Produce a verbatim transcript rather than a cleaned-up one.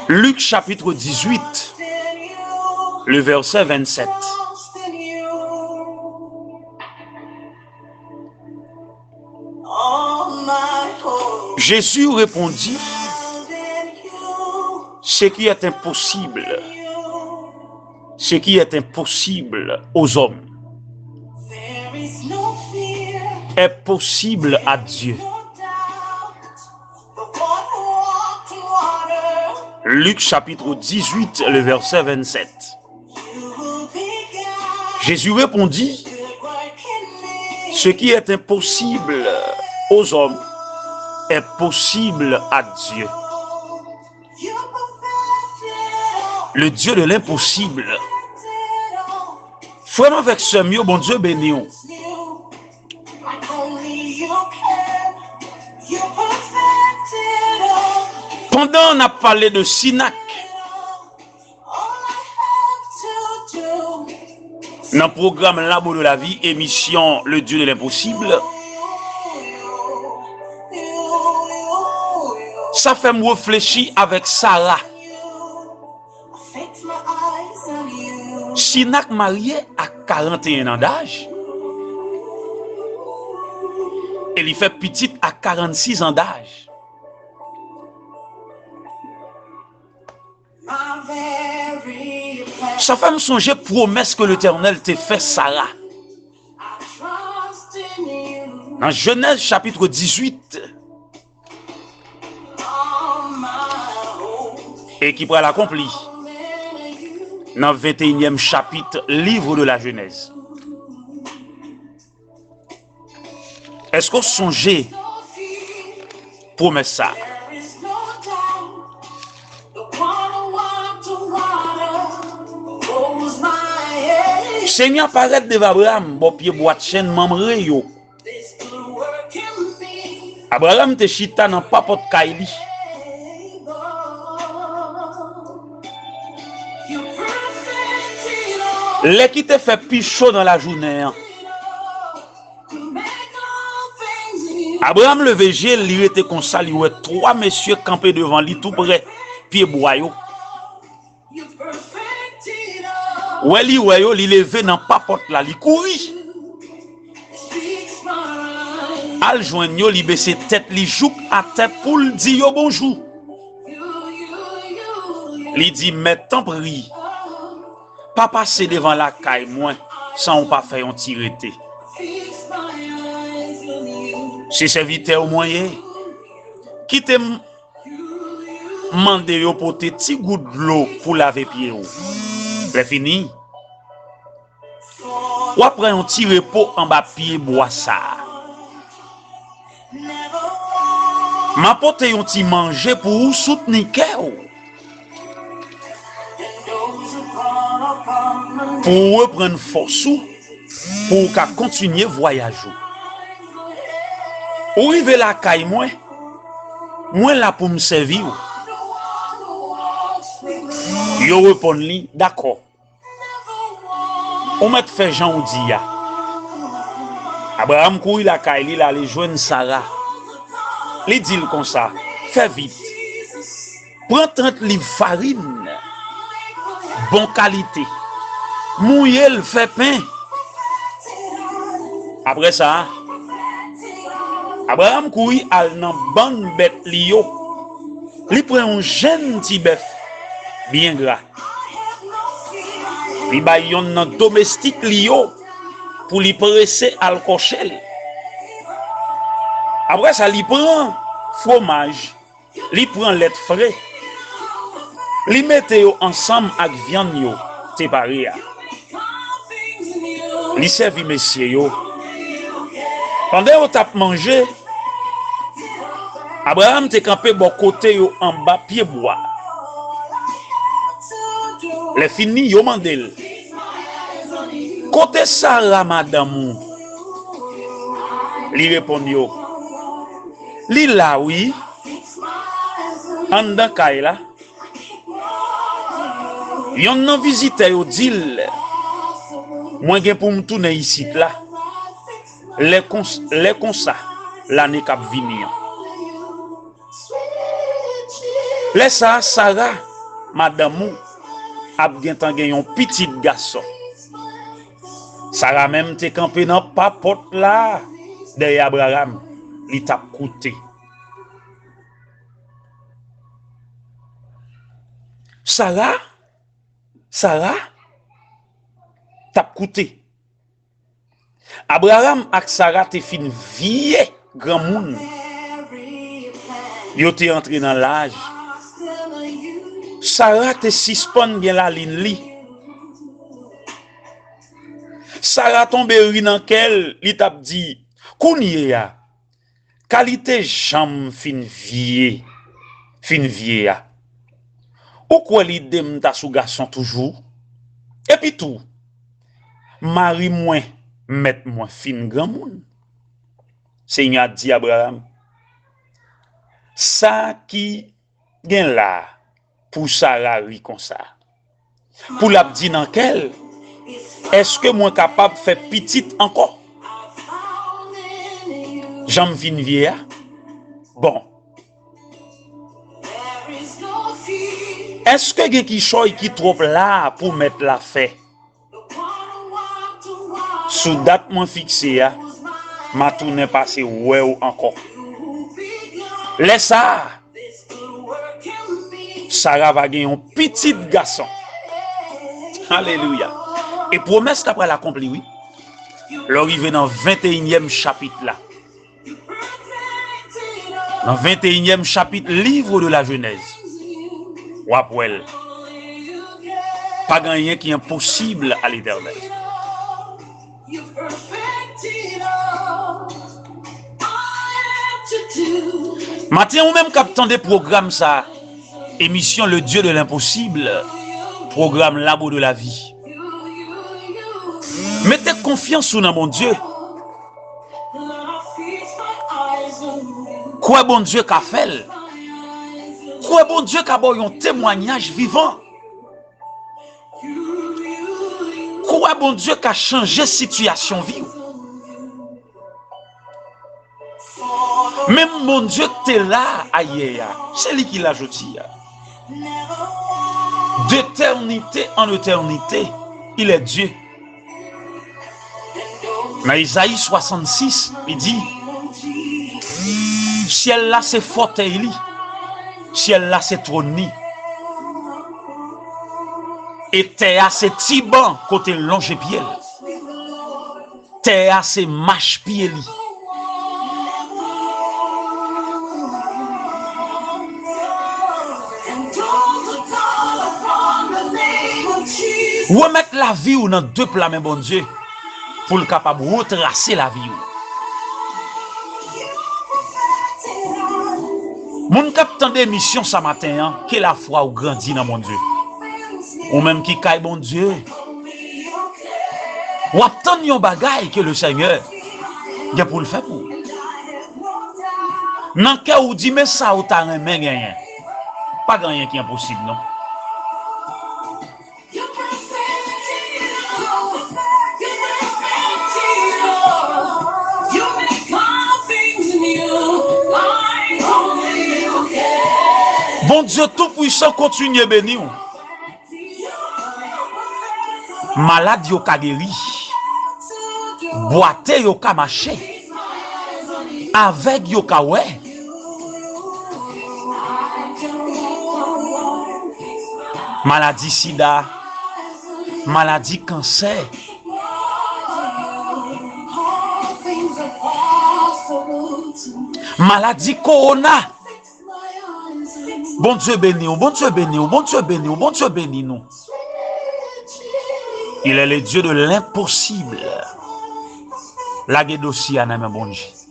Lik chapit dizuit, le vèsè vennsenk. Jésus répondit, ce qui est impossible, ce qui est impossible aux hommes est possible à Dieu. Luc chapitre dix-huit, le verset vingt-sept. Jésus répondit, ce qui est impossible aux hommes est possible à Dieu. Le Dieu de l'impossible. Frè m avèk sè m yo, Bondye beni w. Pandan n ap pale de Sinak, nan pwogram Labo de la Vi, emisyon Le Dieu de l'impossible, sa fè m reflechi avèk Sara. Sinak marye a karannteyen an daj e li fè pitit a karannsis an daj. Sa fè m sonje pwomès ke Letènèl te fè Sara. Nan Jenèz chapit dizuit, e ki pral akonpli nan venteyinyèm chapit livre de la Genèse. Èske w sonje pwomès sa? Senyè a parèt devan Abraram bò pye bwa chèn Mamre yo. Abraram te chita nan papòt kay li. Lè ki te fè pi cho nan lajounen an, Abraram leve je l, li rete konsa, li wè twa mesye kanpe devan li toupre pye bwa yo. Wè li wè yo, li leve nan papòt la, li kouri al jwenn yo, li bese tèt li jouk atè pou l di yo bonjou. Li di, Mèt, tanpri, pa pase devan lakay mwen san w pa fè yon ti rete. Se sèvitè w mwen ye. Kite m mande yo pote ti gout dlo pou lave pye w. Lè fini, w a pran yon ti repo anba pye bwa sa a. M a pote yon ti manje pou ou soutni kè w, pou w reprann fòs ou, pou w ka kontinye vwayaj ou. Ou rive lakay mwen, mwen la pou m sèvi w. Yo reponn li, Dakò. Ou mèt fè jan ou di a. Abraram kouri lakay li, l ale jwenn Sara. Li di l konsa, Fè vit. Pran trant liv farin bon kalite. Mouye l, fè pen. Apre sa, Abraram kouri al nan bann bèt li yo. Li pran yon jenn ti bèf byen gra. Li bay yonn nan domestik li yo pou li prese al kòche l. Apre sa, li pran fwomaj, li pran lèt fre, li mete yo ansanm ak vyann yo te pare a. Li sèvi mesye yo. Pandan yo t ap manje, Abraram te kanpe bò kote yo anba pye bwa. Lè fini, yo mande l, Kote Sara, madanm ou? Li reponn yo, Li la, wi, anndan kay la. Yonn nan vizitè yo di l, Mwen gen pou m tounen isit la lè kons-, lè konsa, lane k ap vini an. Lè sa a, Sara, madanm ou, ap gentan gen yon pitit gason. Sara menm te kanpe nan pa pòt la, dèyè Abraram, li t ap koute. Sara, Sara t ap koute. Abraram ak Sara te fin vye granmoun. Yo te antre nan laj. Sara te sispann gen lalin li. Sara tonbe ri nan kè l, li t ap di, kounye a, kalite jan m fin vye, fin vye a. Ou kwè lide m ta sou gason toujou? Epi tou, mari mwen, mèt mwen, fin granmoun. Senyè a di Abraram, sa ki gen la pou Sara ri konsa? Pou l ap di nan kè l, èske mwen kapab fè pitit ankò? Jan m fin vye a? Bon. Èske gen kichòy ki twòp la pou mèt la fè? Sou dat mwen fikse a, m a tounen pase wè w ankò. Lè sa a, Sara va gen yon pitit gason. Alelouya. E pwomès la pral akonpli, wi. Lè w rive nan venteyinyèm chapit la, nan venteyinyèm chapit Livre de la Genèse, w ap wè l. Pa gen anyen ki enposib a Letènèl. Maten, ou menm k ap tande pwogram sa, emisyon Le Dieu de l'impossible, pwogram Labo de la Vie. Mete konfyans ou nan Bondye. Kwè Bondye ka fè l. Kwè Bondye ka ba w yon temwayaj vivan. Kwè Bondye ka chanje sitiyasyon vi w. Menm Bondye k te la ayè a, se li ki la jodi a. D'éternité en éternité, il est Dieu. Nan Ezayi swasannsis, li di, syèl la se fòtèy li, syèl la se twòn li, e tè a se tiban kote l lonje pye l. Tè a se mach pye li. Remèt lavi w nan de pla men Bondye pou l kapab retrase lavi w. Moun k ap tande emisyon sa maten an, ke lafwa w grandi nan Bondye. Ou menm ki kay Bondye, w ap tann yon bagay ke Lesenyè gen pou l fè pou ou. Nan kè w, ou di, men sa ou ta renmen genyen. Pa gen anyen ki enposib, non. Bondye Toupwisan kontinye beni w. Malad yo ka geri. Bwate yo ka mache. Avèg yo ka wè. Maladi sida, maladi kansè, maladi kowona. Bondye beni w, Bondye beni w, Bondye beni w, Bondye beni nou. Il est le Dieu de l'impossible. Lage dosye a nan men Bondye.